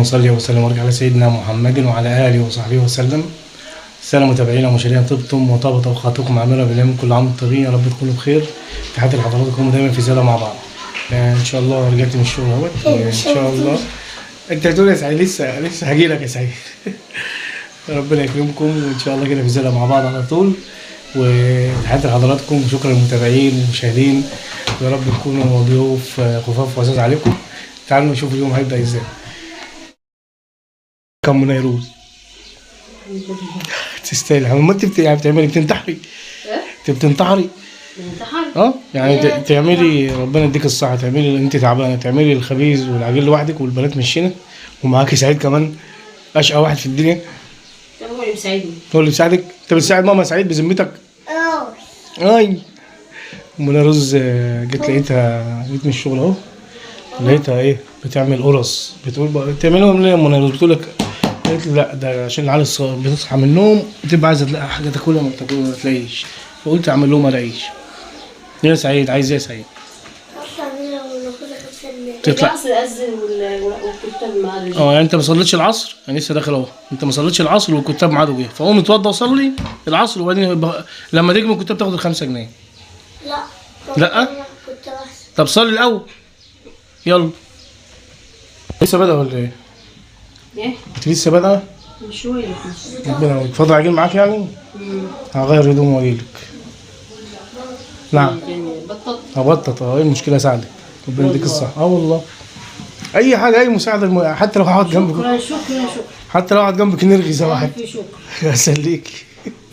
صل وسلم وبارك على سيدنا محمد وعلى اله وصحبه وسلم. السلام متابعينا ومشاهدينا، طبتم وطابت اوقاتكم عامرة بالله. كل عام وانتم طيبين، يا رب تكونوا بخير. تحياتي لحضراتكم دايما في زيادة مع بعض. ان شاء الله رجعت من الشغل اهوت، ان شاء الله. انت هتقول يا سعيد؟ لسه لسه هجي لك يا سعيد. ربنا يكرمكم، وان شاء الله كده في زيادة مع بعض على طول. وتحياتي لحضراتكم وشكرا للمتابعين والمشاهدين، ويا رب تكونوا ضيوف خفاف وعزاز عليكم. تعالوا نشوف اليوم هيبدأ ازاي. كم نيروز تستاهل. ما انت يعني بتعملي، بتنتحري. انت بتنتحري. انتحر. اه يعني تعملي، ربنا يديك الصحة، تعملي انت تعبانة، تعملي الخبيز والعجين لوحدك والبنات مشينا، ومعاكي سعيد كمان، اشقى واحد في الدنيا. طب هو اللي بيساعدني. هو اللي بيساعدك؟ انت بتساعد ماما سعيد بذمتك؟ اه. اي منى رز جيت لقيتها، جيت من الشغل اهو لقيتها ايه بتعمل قرص. بتقول بتعملهم ليه يا منى رز؟ بتقول لك، قالت لي لا ده عشان العيال الصغير بتصحى من النوم بتبقى عايزه تلاقي حاجة تاكلها، ما بتاكلها ما تلاقيش، فقلت اعمل لهم قراقيش. يا سعيد عايز ايه يا سعيد؟ تطلع العصر اذن والكتاب معاه. اه يعني انت ما صليتش العصر؟ انا لسه داخل اهو. انت ما صليتش العصر والكتاب ميعاده جه، فقوم اتوضى وصلي العصر، وبعدين لما تيجي من الكتاب تاخد ال5 جنيه. لا. لا؟ كنت بحسب. طب صلي الاول يلا. لسه بادئه ولا ايه؟ ايه؟ انت لسه بادئه؟ من شوية. ربنا يقويك. فاضل عجين معاك يعني؟ هغير هدوم واجيلك. نعم. بطط. هبطط. اه ايه المشكلة؟ اساعدك، ربنا يديك الصحة. اه والله اي حاجة، اي مساعدة، حتى لو هقعد جنبك. شكرا شكرا شكرا. حتى لو اقعد جنبك نرغي سوا حتى. الف شكر. اسليك.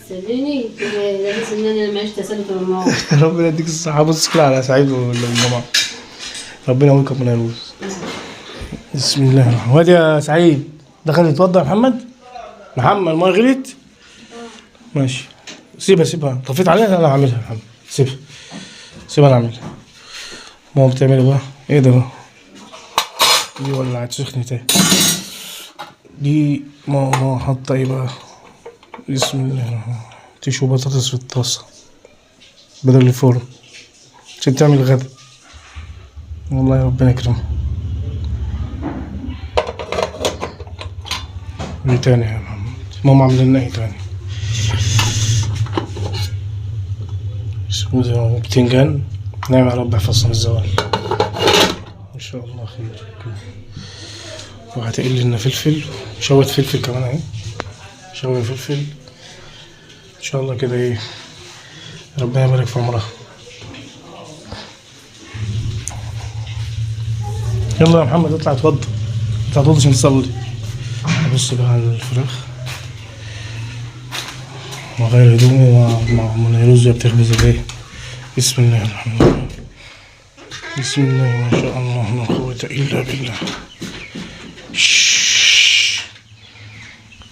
سليني لابس ان انا معيش تسلط الموضوع. ربنا يديك الصحة. بص كده على سعيد والجماعة. ربنا يقويكم من الروس. بسم الله الرحمن الرحيم. وادي يا سعيد دخل يتوضى. يا محمد، محمد المية غليت؟ ماشي سيبها سيبها، طفيت عليها. انا هعملها يا محمد، سيبها سيبها انا اعملها. ماما بتعمل ايه بقى؟ ايه ده بقى؟ دي ولعت سخنت اهي. دي ماما حاطه ايه بقى؟ بسم الله الرحمن الرحيم. تشوي بطاطس في الطاسة بدل الفرن عشان تعمل غدا. والله ربنا يكرمها. ايه تاني يا محمد؟ ماما عامله لنا ايه تاني؟ اسمه ده بتنجان. نعم يا رب احفظنا من الزوال ان شاء الله خير. وهتقلي لنا فلفل، شوية فلفل كمان اهي، شوية فلفل ان شاء الله كده. ايه ربنا يبارك في عمرها. يلا يا محمد اطلع اتوضى، اطلع اتوضى عشان تصلي. ابص بقى على الفراخ واغير هدومي مع منى رز بتخبز الايه. بسم الله الرحمن الرحيم. بسم الله ما شاء الله لا قوة إلا بالله.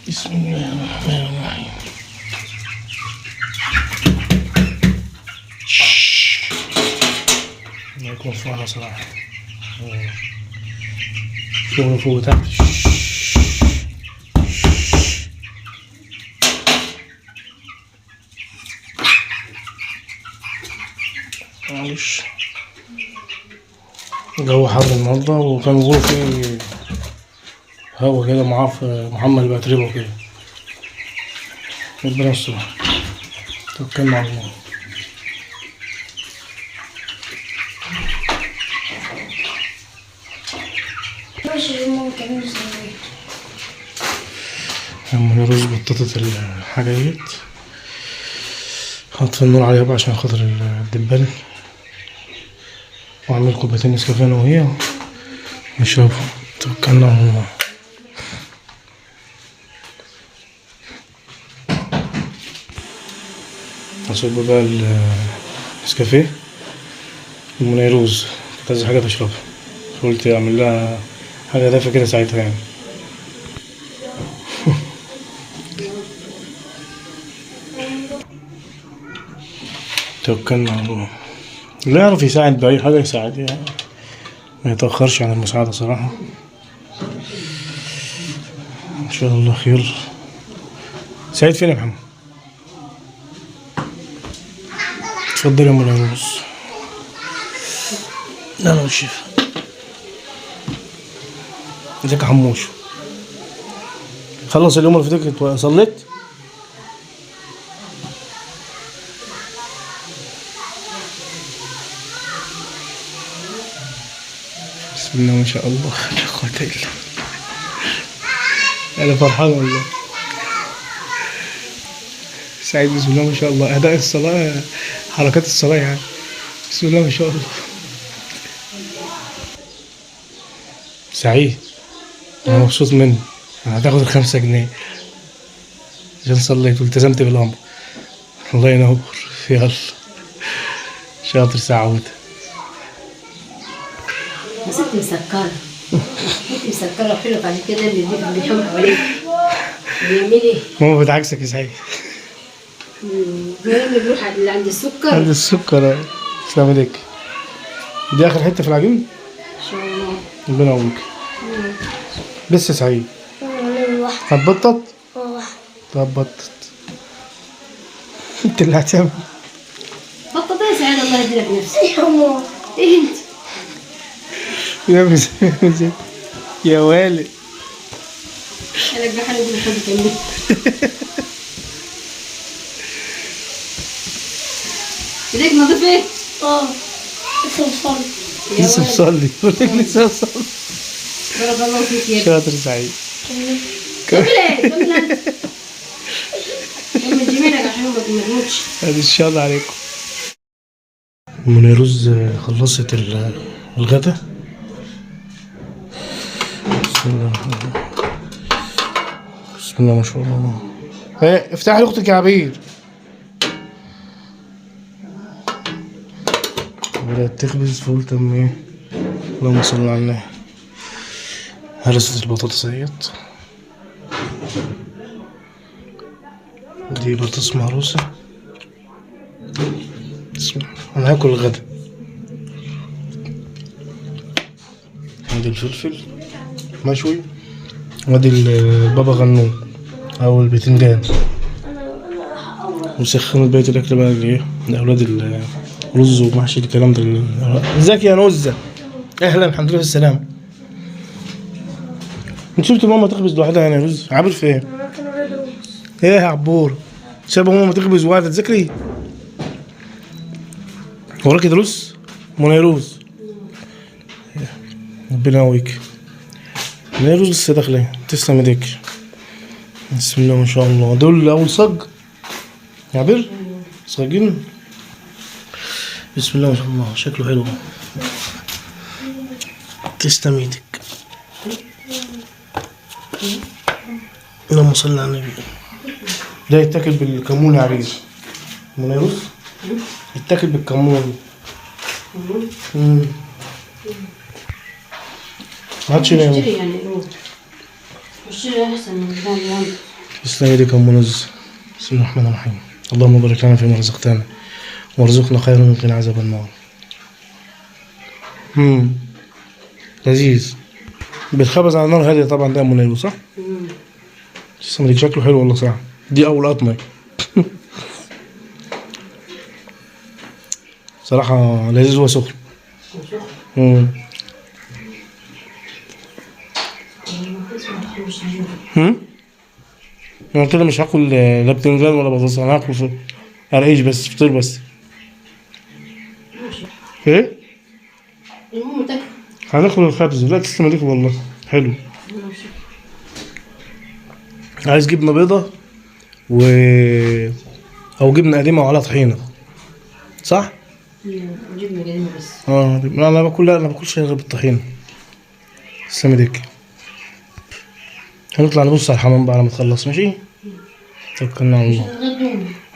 بسم الله الرحمن الرحيم. الله يكون في عونها صراحة. شغل فوق وتحت. معلش الجو حر النهارده، وكان بيقولوا في هوا كده معاه في محمد بقى وكده. ربنا يستر، توكلنا على الله. ماشي ماما بتعمل ازاي؟ لما رز بطاطة الحاجة ديت هطفي النور عليها بقى عشان خاطر الدبان، واعمل كوبايتين نسكافيه انا وهي نشربهم. توكلنا على الله. هصب بقى النسكافيه. ام نيروز كانت عايزة حاجة تشربها، فقلت اعمل لها حاجة دافية كده ساعتها يعني. توكلنا على الله. اللي يعرف يساعد بأي حاجة يساعد يعني، ما يتأخرش عن المساعدة صراحة. إن شاء الله خير. سعيد فين يا محمد؟ اتفضل يا ام العروس. لا انا مش شايف. ازيك يا حموش؟ خلص اليوم اللي فاتك صليت؟ بسم الله ما شاء الله لا قوة إلا بالله. أنا فرحان والله. سعيد بسم الله ما شاء الله، أداء الصلاة، حركات الصلاة يعني، بسم الله ما شاء الله. سعيد أنا مبسوط منك، هتاخد ال5 جنيه عشان صليت والتزمت بالأمر. الله ينور، يلا شاطر سعود. بس انت مسكرة، انت مسكرة وحلوة، عشان كده اللي بيحب حواليك بيعمل ايه؟ ماما بتعكسك يا سعيد. بيعمل بيروح اللي عند السكر. عند السكر. السلام عليك. دي آخر حتة في العجين؟ إن شاء الله. ربنا يقويك. بس يا سعيد. هتبطط؟ طب بطط. انت اللي هتعمل. بطط يا سعيد الله يهديلك نفسك. يا ماما. ايه انت؟ يا يا والد. انا بحاول اقول خد كمل. ايديك نظيف ايه؟ اه لسه مصلي. لسه مصلي، بقول لك لسه مصلي. بارك الله فيك يا شاطر سعيد. كمل ايه؟ كمل انت. كمل جميلك عشان ما تموتش. ان شاء الله عليكم. منيروز خلصت الغدا. بسم الله الرحمن الرحيم. بسم الله ما شاء الله. ايه افتح لي اختك يا عبير. بدأت تخبز فقلت اما ايه، اللهم صل على النبي. هرست البطاطس اهيت، دي بطاطس مهروسة. بسم الله. انا هاكل الغدا. ادي الفلفل مشوي، وادي البابا غنوج او البتنجان. وسخنت بقية الاكل بقى لايه، لاولاد الرز ومحشي الكلام ده. ازيك يا نوزة؟ اهلا، الحمد لله بالسلامة. انت شفت ماما تخبز لوحدها يعني يا رز؟ عابر في ايه؟ ايه يا عبور؟ سايبه ماما تخبز وقاعدة تذاكري؟ وراكي دروس؟ منيروز ربنا يقويك. منيروز لسه داخله، تسلم ايديك. بسم الله ما شاء الله. دول اول صج يا عبير؟ صاجين. بسم الله ما شاء الله، شكله حلو. تسلم ايدك. اللهم صل على النبي. ده يتاكل بالكمون يا عبير. منيروز يتاكل بالكمون. ما عادش اشتري يعني روح. اشتري احسن من بتاع اليوم. تسلم ايدك يا ام نز. بسم الله الرحمن الرحيم. اللهم بارك لنا فيما رزقتنا وارزقنا خيرا من قنا عذاب النار. لذيذ. بيتخبز على نار هادية طبعا ده يا ام نيلو صح؟ تسلم ايدك، شكله حلو والله صراحة. دي اول قطمه. صراحة لذيذ وسخن. انا كده مش هاكل لا بتنجان ولا بطاطس، انا هاكل قرقيش بس، فطير بس. ماشي. ايه؟ المهم تاكل. هناكل الخبز. لا تسلم ايديك والله حلو. عايز جبنه بيضة و او جبنه قديمة وعليها طحينه صح؟ جبنه قديمة بس. لا انا باكل، لا انا ما باكلش غير بالطحينه. تسلم ايديك. هنطلع نبص على الحمام بقى لما تخلص، ماشي؟ توكلنا على الله.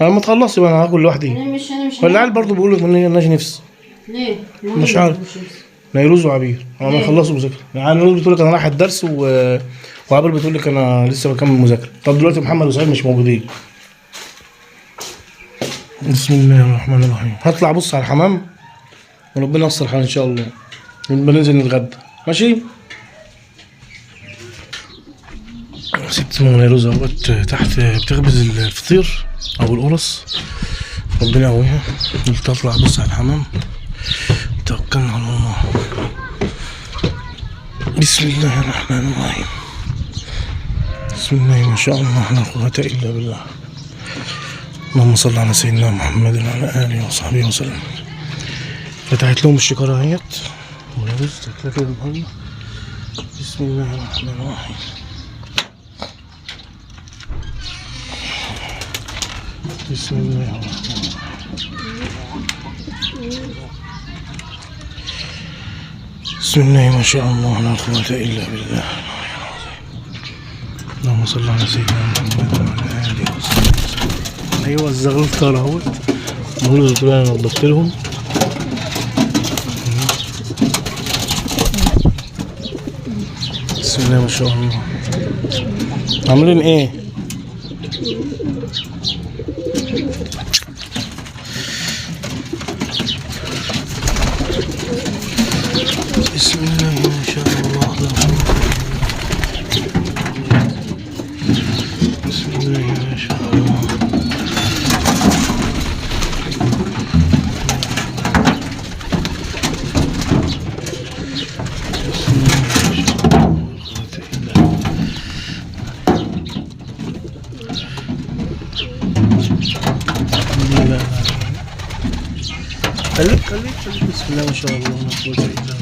لما تخلص يبقى انا هاكل لوحدي. انا مش ولا العيال برضه بيقولوا ان مالناش نفس. ليه؟ مش عارف. نيروز وعبير لما يخلصوا مذاكرة. يعني نيروز بتقول لك انا رايح الدرس وعبير بتقول لك انا لسه بكمل مذاكرة. طب دلوقتي محمد وسعيد مش موجودين. بسم الله الرحمن الرحيم. هطلع ابص على الحمام وربنا يستر حالنا ان شاء الله. نبقى ننزل نتغدى، ماشي؟ ست نيروز اهوت تحت بتخبز الفطير او القرص، ربنا يقويها. قلت اطلع ابص على الحمام. توكلنا على الله. بسم الله الرحمن الرحيم. بسم الله ما شاء الله لا قوة إلا بالله. اللهم صل على سيدنا محمد وعلى آله وصحبه وسلم. فتحت لهم الشكارة اهيت ولابس شكلها كده النهارده. بسم الله الرحمن الرحيم. بسم الله الرحمن الرحيم. بسم الله ما شاء الله لا قوة إلا بالله. اللهم صل على سيدنا محمد وعلى آله وصحبه وسلم. أيوة الزغلول طار اهوت. المهم دول أنا نضفت لهم. بسم الله ما شاء الله. عاملين ايه؟ بسم الله ما شاء الله لا قوة إلا بالله. بسم الله ما شاء الله. بسم الله ما شاء الله لا قوة إلا بالله. لا لا خليك خليك خليك. بسم الله ما شاء الله لا قوة إلا بالله.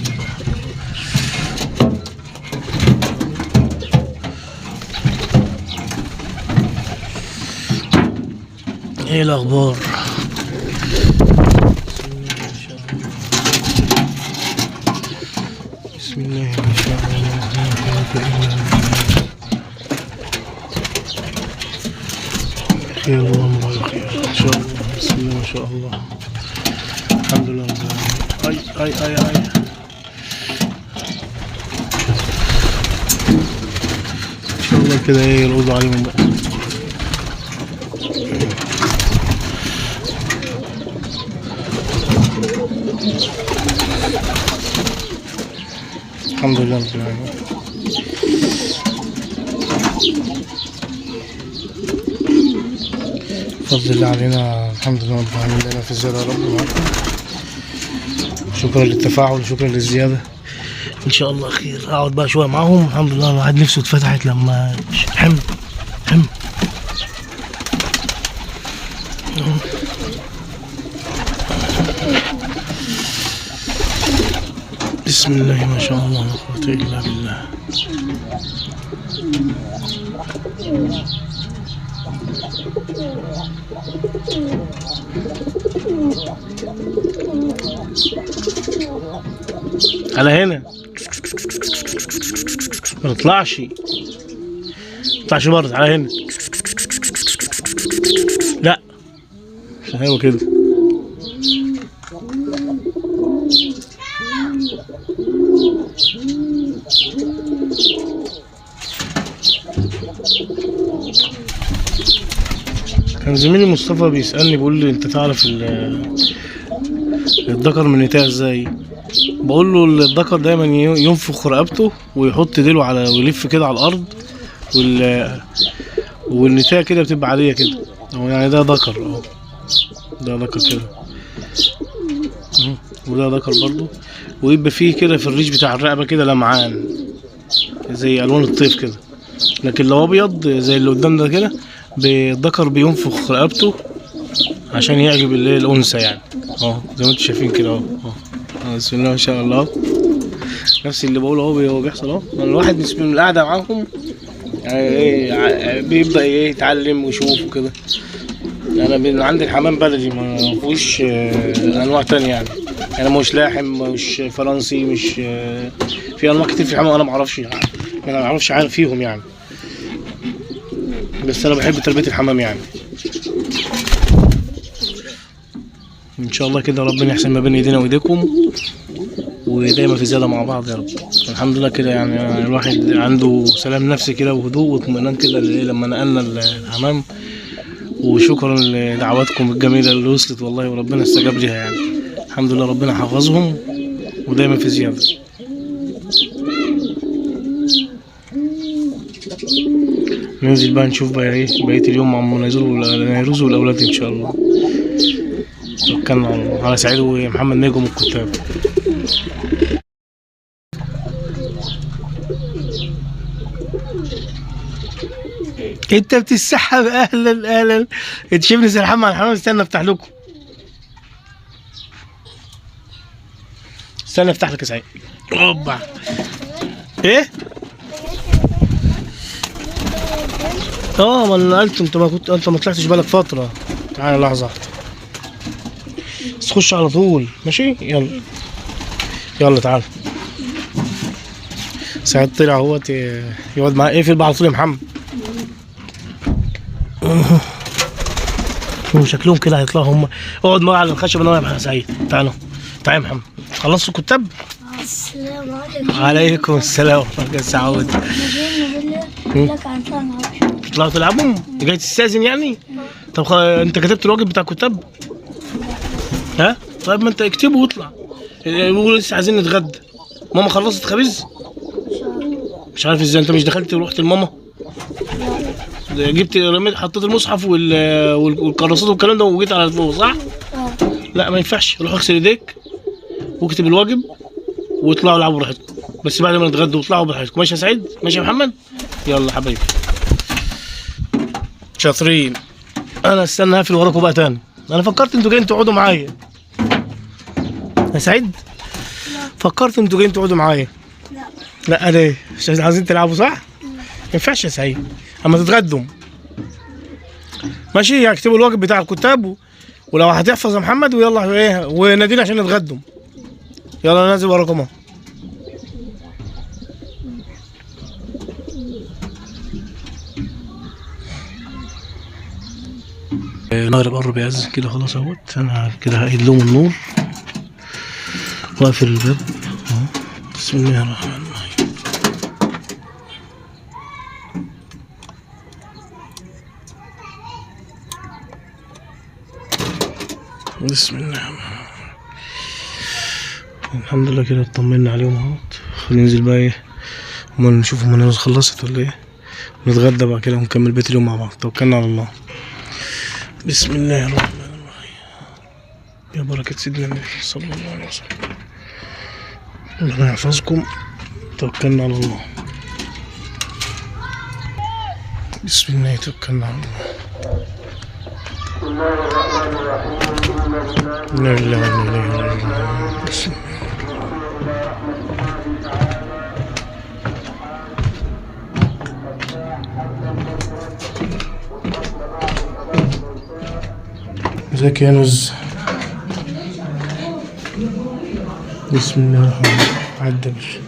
ايه الاخبار؟ بسم الله ما شاء الله. بسم الله ما شاء الله لا قوة إلا بالله. خير والله خير ان شاء الله. بسم الله ما شاء الله. الحمد لله رب العالمين. اي اي اي اي. ان شاء الله كده ايه يرقصوا عليهم بقى. الحمد لله رب العالمين. فضل الله علينا الحمد لله رب العالمين. لنا في الزيادة يا رب معاكم. شكرا للتفاعل، شكرا للزيادة. ان شاء الله خير. اقعد بقى شوية معاهم. الحمد لله الواحد نفسه اتفتحت لما حم حم. بسم الله ما شاء الله لا قوة إلا بالله. على هنا ما تطلعش، ما تطلعش بره. على هنا لا، ايوه كده. كان زميلي مصطفى بيسألني بيقول لي انت تعرف الذكر من النتاية ازاي؟ بقول له الذكر دايما ينفخ رقبته ويحط ديله على ويلف كده على الارض، والنتاية كده بتبقى عادية كده. هو يعني ده ذكر اهو، ده ذكر كده، وده ذكر برضو، ويبقى فيه كده في الريش بتاع الرقبة كده لمعان زي الوان الطيف كده. لكن لو ابيض زي اللي قدام ده كده، الذكر بينفخ رقبته عشان يعجب اللي الانثى يعني. اهو زي ما انتم شايفين كده اهو. بسم الله ما شاء الله. نفس اللي بقوله اهو هو بيحصل اهو. الواحد من القعدة معاهم يعني ايه بيبدا ايه يتعلم ويشوف وكده. انا من عندي الحمام بلدي ما فيهوش انواع تانية يعني. انا مش لاحم، مش فرنسي، مش في انواع كتير في الحمام انا ما اعرفش، انا ما اعرفش عن فيهم يعني. بس انا بحب تربيه الحمام يعني. ان شاء الله كده ربنا يحسن ما بين ايدينا وايديكم، ودايما في زيادة مع بعض يا رب. الحمد لله كده يعني الواحد عنده سلام نفسي كده وهدوء واطمئنان كده لما نقلنا الحمام. وشكرا لدعواتكم الجميلة اللي وصلت والله، وربنا استجاب ليها يعني. الحمد لله ربنا حفظهم ودايما في زيادة. ننزل بقى نشوف بقى ايه بقية اليوم مع ام نيروز والاولاد ان شاء الله. توكلنا على الله. على سعيد ومحمد نجم الكتاب. انت بتتسحب. اهلا اهلا، انت شايفني سرحان مع الحمام؟ استنى افتح لكم، استنى افتح لك يا سعيد. اوبا ايه؟ ما انا قلت انت ما كنت، انت ما طلعتش بالك فترة. تعالى لحظة واحدة بس، خش على طول. ماشي يلا يلا تعالى. سعيد طلع اهوت يقعد معاه. اقفل بقى على طول يا محمد. وشكلهم كده هيطلعوا هم. اقعد معايا على الخشب انا يا سعيد. تعالوا تعالى يا محمد. خلصتوا الكتاب؟ السلام عليكم. عليكم السلام ورحمة الله. سعود لك عن تطلعوا تلعبوا؟ جاي تستأذن يعني؟ طب انت كتبت الواجب بتاع الكتاب؟ ها؟ طيب ما انت اكتبه واطلع. بيقولوا لسه عايزين نتغدى. ماما خلصت خبيز؟ مش عارف ازاي انت مش دخلت ورحت لماما؟ جبت رميت حطيت المصحف والكراسات والكلام ده وجيت على فوق صح؟ لا ما ينفعش، روح اغسل ايديك واكتب الواجب واطلعوا العبوا براحتكم، بس بعد ما نتغدوا واطلعوا براحتكم. ماشي يا سعيد؟ ماشي يا محمد؟ يلا حبايبي شاطرين. انا استنى هقفل وراكم بقى تاني. انا فكرت انتوا جايين تقعدوا معايا يا سعيد. فكرت انتوا جايين تقعدوا معايا. لا لا ليه؟ مش عايزين تلعبوا صح؟ ما ينفعش يا سعيد اما تتغدوا. ماشي هكتبوا الواجب بتاع الكتاب ولو هتحفظ يا محمد ويلا ايه ونادينا عشان نتغدوا. يلا نازل وراكم اهو. المغرب قرب يأذن كده خلاص اهوت. انا كده هقيد لهم النور واقفل الباب اهو. بسم الله الرحمن الرحيم. بسم الله الرحمن الرحيم. الحمد لله كده اطمنا عليهم اهوت. خلينا ننزل بقى ايه هما نشوف هما الناس خلصت ولا ايه، نتغدى بقى كده ونكمل بيت اليوم مع بعض. توكلنا على الله. بسم الله الرحمن الرحيم. يا بركة سيدنا النبي صلى الله عليه وسلم. ربنا يحفظكم. توكلنا على الله. بسم الله توكلنا على الله. إنا لله وإنا إليه راجعون. بسم الله. ازيك يا نز؟ بسم الله الرحمن الرحيم. عدى باشا.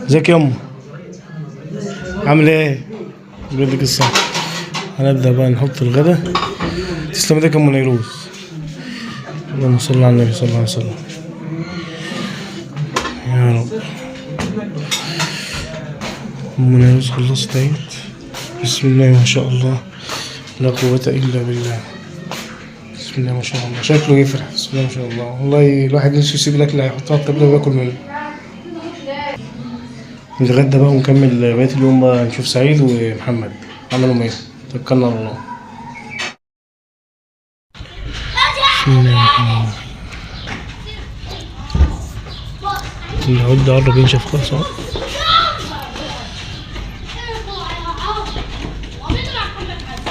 ازيك يا امه؟ عامل ايه؟ بيدك الصحة. هنبدأ بقى نحط الغدا. تسلم ايدك يا ام نيروز. اللهم صل على النبي صلى الله عليه وسلم. يا رب. ام نيروز خلصت اهيت. بسم الله ما شاء الله لا قوة إلا بالله. بسم الله ما شاء الله شكله يفرح. بسم الله ما شاء الله. والله الواحد نفسه يسيب الأكل اللي هيحطها على الطبلة وياكل منه. نتغدى بقى ونكمل بقية اليوم بقى. نشوف سعيد ومحمد عملوا ايه. توكلنا على الله. بسم الله الرحمن الرحيم. العود ده قرب ينشف خالص اهو.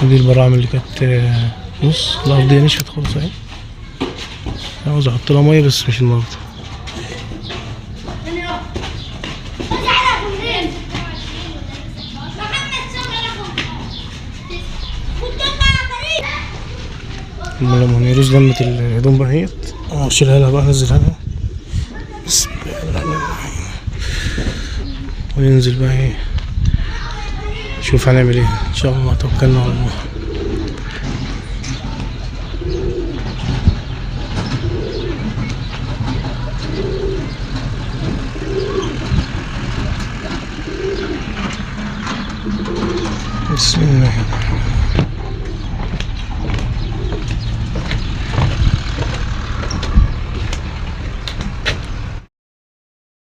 دي البراعم اللي كانت بص الأرضية نشفت خالص اهي. عاوز احط لها مية بس مش النهارده. لما نيروز لمت الهدوم بقى اهيت. اشيلها لها بقى، انزلها لها. بسم الله الرحمن الرحيم. وننزل بقى ايه نشوف هنعمل ايه ان شاء الله. توكلنا على الله. بسم الله.